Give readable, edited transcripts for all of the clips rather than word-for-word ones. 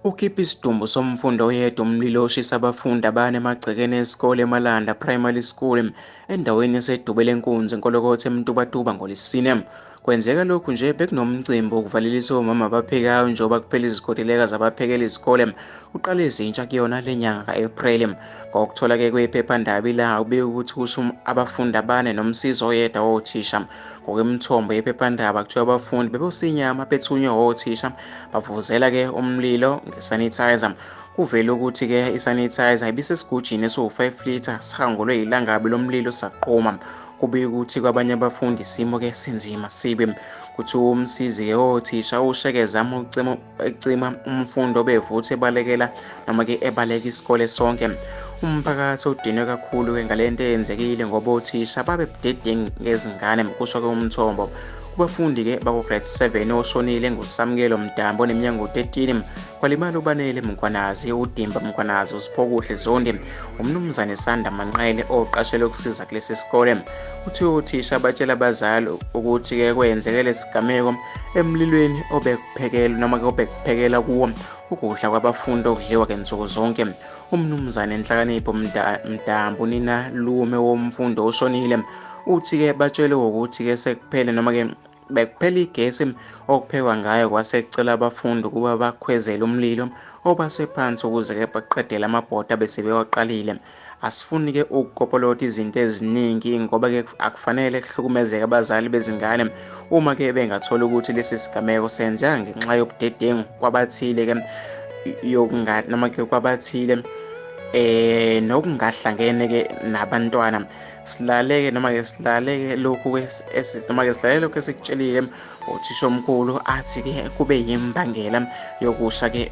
Ukhipha isidumbu somfundi oyedwa umlilo oshisa abafundi abane emagcekeni esikole eMalanda Primary School endaweni yaseDubelenkunzi eNkolokotho eMtubatuba ngoLwesine. Kwenzeka lokhu nje bekunomcimbi wokuvalelisa omama abaphekayo njengoba kuphela izikontileka zabaphekela izikole uqale ezintsha kuyona le nyanga ka-Ephreli. Ngokuthola-ke kwephephandaba iLANGA kubikwa ukuthi kusho abafundi abane nomsizi oyedwa wothisha. Ngokwemithombo yephephandaba kuthiwa abafundi bebosinyama bethunywe othisha bavuvuzela-ke umlilo ngesanitizer. Kuvele ukuthi-ke isanitizer ibisesigujini esiwu-5 litre sihangulwe ilangabi lomlilo saqhuma. Kubikwa ukuthi kwabanye abafundi isimo-ke sinzima sibi. Kuthiwa umsizi-ke wothisha usheke ezama ukucima umfundi obevutha ebalekela noma-ke ebaleka isikole sonke. Umphakathi udinwe kakhulu-ke ngale nto eyenzekile ngoba othisha babebudedengu ngezingane, kusho-ke umthombo. Kubafundi-ke bako-grade 7 oshonile nguSamukelo Mdambo oneminyaka engu-13, kwalimala uBanele Mkhwanazi, uDimba Mkhwanazi, uSiphokuhle Zondi, uMnumzane Sanda Manqele oqashelwe ukusiza kulesi sikole. Kuthiwa othisha batshela abazali ukuthi-ke kwenzeke lesi sigameko emlilweni obekuphekelwa noma-ke obekuphekela kuwo ukudla kwabafundi okudliwa-ke nsuku zonke. UMnumzane Nhlakanipho Mdambo unina lume womfundi oshonile uthi-ke batshelwe ukuthi-ke sekuphele noma-ke bekuphela igesi okuphekwa ngayo, kwase kucela abafundi ukuba bakhwezele umlilo obaswe phansi ukuze-ke baqedele amabhodo abese bewaqalile. Asifuni-ke ukukopolota izinto eziningi ngoba-ke akufanele kuhlukumezeke abazali bezingane uma-ke bengathola ukuthi lesi sigameko senzeka ngenxa yobudedengu kwabathile-ke noma-ke kwabathile nokungahlangene-ke nabantwana. Silaleke noma-ke silaleke lokhu noma-ke silalele lokhu esikutshelile uthisha omkhulu athi-ke kube yimbangela yokusha-ke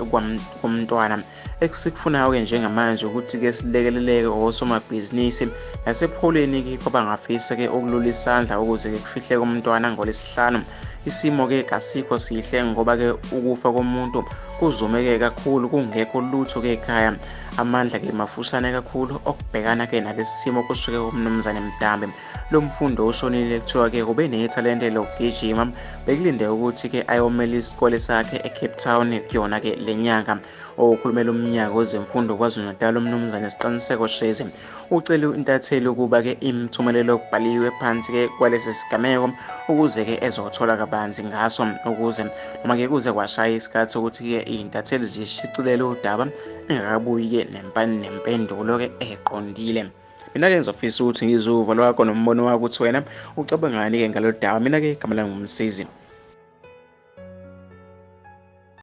komntwana. Esikufunayo-ke njengamanje ukuthi-ke silekeleleke osomabhizinisi nasepholweni-ke kwabangafisa-ke ukulula isandla ukuze-ke kufihleke umntwana ngoLwesihlanu. Isimo-ke kasikho sihle ngoba-ke ukufa komuntu kuzumeke kakhulu kungekho lutho-ke ekhaya. Amandla-ke mafushane kakhulu okubhekana-ke nalesi simo, kusho-ke uMnumzane Mdambi. Lo mfundi oshonile kuthiwa-ke ube nethalente lokugijima, bekulindeke ukuthi-ke ayomela isikole sakhe eCape Town kuyona-ke le nyanga. Okhulumela umnyango wezemfundo KwaZulu-Natal uMnumzane Siqiniseko Shezi ucele intatheli ukuba-ke imthumelelo okubhaliwe phansi-ke kwalesi sigameko ukuze-ke ezothola kabanzi ngaso, ukuze noma-ke kuze kwashaya isikhathi ukuthi-ke iy'ntatheli zishicilele udaba engakabuyi-ke nempendulo-ke eqondile. Mina-ke ngizofisa ukuthi ngizwe uvo lwakho nombono wakho ukuthi wena ucabangani-ke ngalolu daba. Mina-ke igama lami nguMsizi.